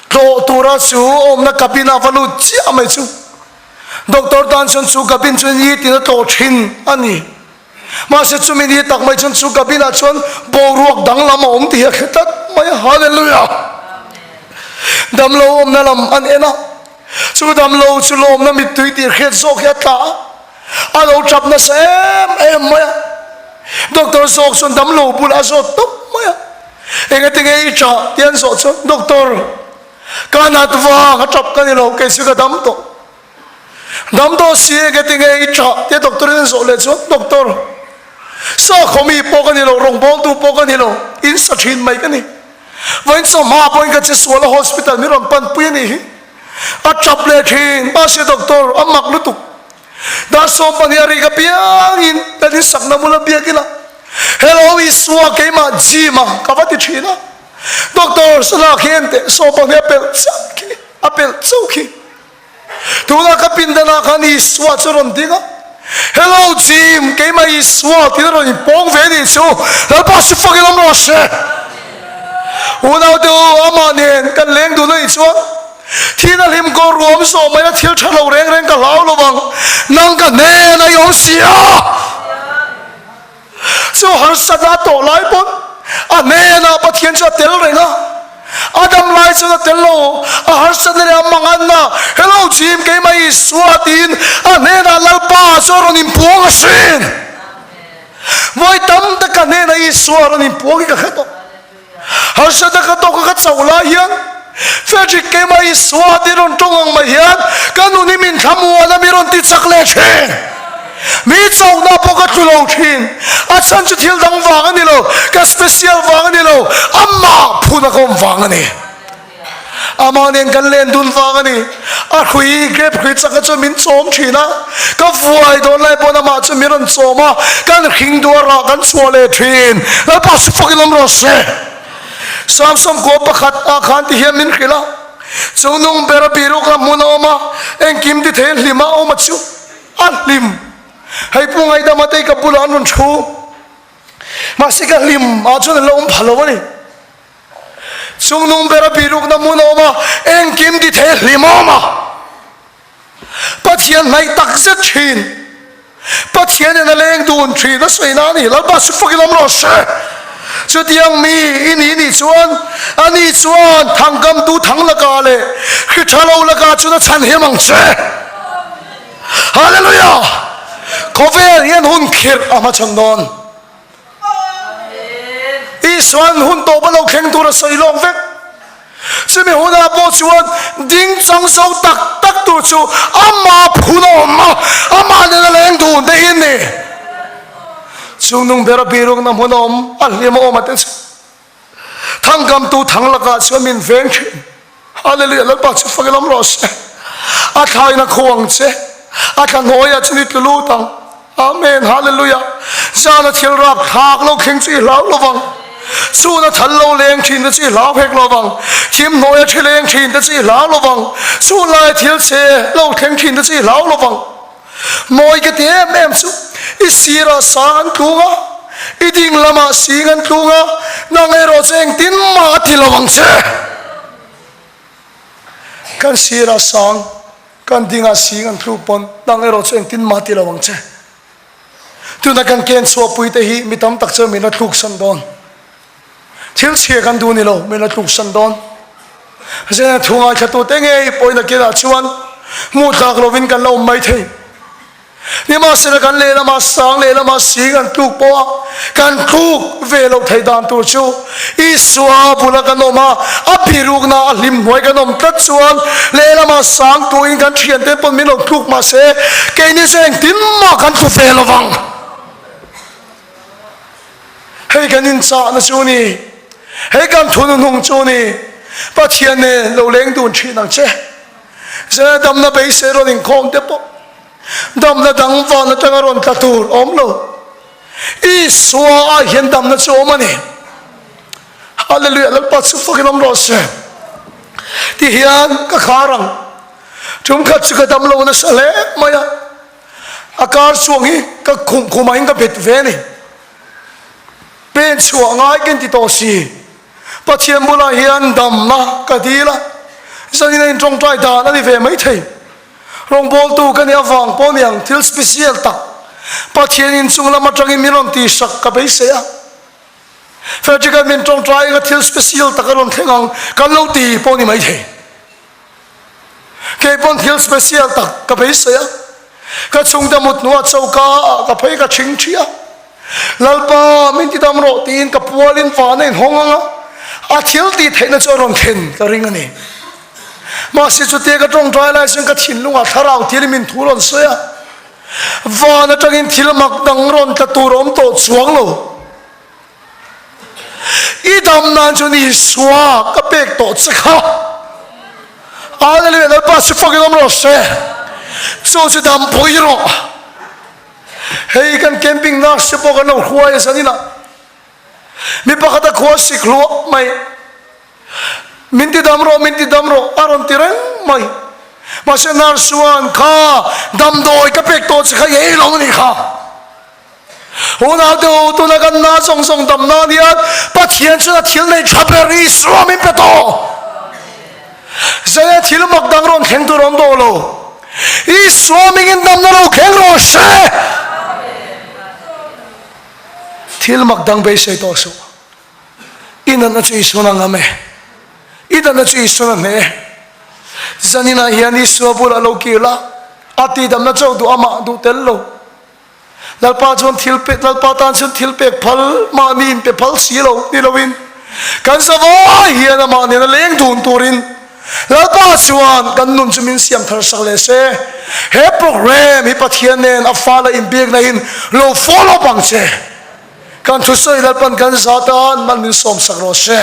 tlawh tura chu awmna cabin ah va lut chiah mai chu doctor tan chuan chu cabin chu nitin a tlawh thin a ni. Mahse chumi ni tak mai chuan chu cabin ah chuan boruak danglam a awm tih hi a hre tlat mai a, Hallelujah! Damlo awmna lam an en a, chu damlo chu lawmna mittui tih hriat zawk hi a tla a, a lo tap nasa em em mai a. Doctor zawk chuan damlo bulah a zawt tawp mai a, Engati nge i tah? tih an zawh chuan, Doctor, ka nat vang a tap ka ni lo, kei chu ka dam tawh. Dam tawh si engati nge i tah? tia doctor in an zawh leh chuan, Doctor, sakhaw mi pawh ka ni lo, rawngbawltu pawh ka ni lo, in sa thin mai ka ni. Vawiin chawhma pawhin ka che sual a, hospital min rawn panpui a nih hi. A tap leh thin, mahse doctor, a mak lutuk. Dar 12 a rik apiangin kan insakna bula biak ila, Hello Isua, keimah gym a ka va ti thin a. Doctor, salak hi en teh, 12 a pelh chiah khi, a pelh chauh khi. Tunah ka pindanah khan Isua chu a rawn ding a, Hello Jim, keimah Isua tiin a rawn inpawng ve anih chu, Lalpa chu fakin awm rawh se. Unaute u, amah nen kan leng dun anih chuan thihna hlim kawr ruam zawh maina thil tha lo reng reng ka hlau lo vang, nang ka hnen a i awm si a. Chu harsatna a tawh lai pawn a hnenah Pathian chu a tel reng a, a dam lai chuan a tel lo, a harsatna leh a manganna, Hello Jim, keimah Isua tiin a hnenah Lalpa chu a rawn inpuang asin. Vawi tam tak ka hnenah Isua a rawn inpuang hi ka hre tawh. Harsatna ka tawk a ka chauh lai hian Frederick keimah Isua tih rawn tawng ang mai hian ka nun hi min thlamuan a mi rawn ti chak leh thin. Mi chauhna pawh ka tlu lo thin. A chhan chu thil dang vang a ni lo, ka special vang a ni lo, amah phuna ka awm vang a ni. Amah nen kan len dun vang a ni. A hrui, grape hrui chaka chu min chawm thin a, ka vuai dawn lai pawn amah chu min rawn chawm a, kan hring duarah kan chhuah leh thin. Lalpa chu fakin awm rawh se. Samson kua pakhat ah khan ti hian min hrilh a, Chu nung ber a biruk a hmun a awm a, engkim ti thei hlim a awm a chu a hlim. Hei Pu Ngaidama te ka bulah an rawn thu. Mahse ka hlim ah chuan an la awm pha lo a ni. Chungnung ber a birukna hmun a awm a, engkim ti thei hlimawm a. Pathian hnaih tak zet thin. Pathian in a leng dun thin a sawi na a ni. Lalpa chu fakin awm rawh se. Chutiang mi i nih nih chuan ani chuan thangkamtu thang lakah leh hri tha lo lakah chuan a chhanhim ang che. Hallelujah! Khawvel hian hun khirh a hmachhawn dawn. Isua'n hun tawp a lo thleng tur a sawi lawk vek. Chumi hunah pawh chuan ding chang zo tak tak tur chu amah phun a awm a, amah nen a leng dun te hi a ni. Chungnung ber a birukna hmun a awm, a hlim a awm a te chu thangkamtu thang lakah chuan min veng thin. Hallelujah, Lalpa chu fak ilawm rawh se. A thlain a khuh ang che, a thla hnuaiah chuan i tlu lut ang. Amen, Hallelujah. Zana thil rap thlak lo thleng chu i hlau lo vang. Chhuna thal lo leng thin te chu i hlau hek lo vang. Thim hnuaia thi leng thin te chu i hlau lo vang. Chhun laia thil che lo thleng thin te chu i hlau lo vang. Mawi ka ti em em chu i sirah sang an tlung a, i ding lamah sing an tlung a, nang erawh chu engtin mah a ti lo ang che. Kan sirah sang, kan dingah sing an tluk pawn nang erawh chu engtin mah a ti lo ang che. Tuna kan ken chhuahpui te hi mi tam tak chuan min la tluksan dawn. Thil chhia kan duh ni lo, min la tluksan dawn. Zena thu ngaithlatute ngei pawhin a kinah chuan hmuh tlak lovin kan la awm mai thei. Nimahsela kan lehlamah sang lehlamah sing an tluk pawh a, kan tluk ve loh theih dan tur chu Isua bula kan awm a, a birukna a hlim hnuai kan awm tlat chuan lehlamah sang tuin kan thiante pawn min lo tluk mahse keini chu engtin mah kan tlu ve lovang. Hei kan inchahna chu ni, hei kan thununung chu ni, Pathian nen lo leng dun thin ang che. Zela damna beisei rawn inkhawm te pawh damna dang van atanga rawn tla tur awm lo. Isua ah hian damna chu awm a ni. Hallelujah, Lalpa chu fakin awm rawh se. Ti hian ka khar ang. Tum khat chu ka dam lo nasa hle mai a, a kar chhuang hi ka khum khumah in ka bet ve a ni. Pen chhuah ngai ka inti tawh si. Pathian bulah hian damna ka dil a, zanin a intawngtai dan a ni ve maithei. Rawngbawltu ka nih avang pawh ni ang thil special tak Pathian inchung lam atangin min rawn tihsak ka beisei a. Frederick-a'n min tawngtai anga thil special tak a rawn thleng ang kan lo ti pawh ni maithei. Kei pawn thil special tak ka beisei a, ka chhungte mut hnuah choka ah ka phei ka thing thi a, Lalpa min ti dam rawh tiin ka pualin van a inhawng ang a, a thil tih theihna chu a rawn thlen ka ring a ni. Mahse chutia ka tawngtai lai chuan ka thinlungah thlarau thil min thu rawn sawi a, van atangin thil mak dang rawn tla tur a awm tawh chuang lo. I dam nan chuan Isua ka pek tawh che kha. Hallelujah, Lalpa chu fakin awm rawh se. Chu chu dampui rawh. Hei kan camping nurse te pawh kan lo hruai a zanin ah. Mi pakhat a khua sik hluah mai. Min ti dam rawh, min ti dam rawh a rawn ti reng mai. Mahse nurse chuan kha damdawi ka pek tawh che kha i ei lo a nih kha. Unau te u, tuna kan na zawng zawng dam nan hian Pathian chuan a thil nei tha ber Isua min pe tawh. Zane thil mak dang rawn thleng tur a awm tawh lo. Isua mingin damna lo thleng rawh se. Thil mak dang beisei tawh suh. I natna chu Isuan a ngam e. I natna chu Isuan a hneh e. Zaninah hian Isua bulah lo kir la, a tihdamna chauh duh amah duh tel lo. Lalpa chuan thil pe, Lalpa tan chuan thil pek phal, mahni in pe phal si lo ni loin kan zavai hian amah nena leng dun turin Lalpa chuan kan nun chu min siam thar sak leh se. He program hi Pathian nen a fala inbiakna in lo follow up ang che. Kan thusawi Lalpan kan za tan mal min sawm sak rawh se.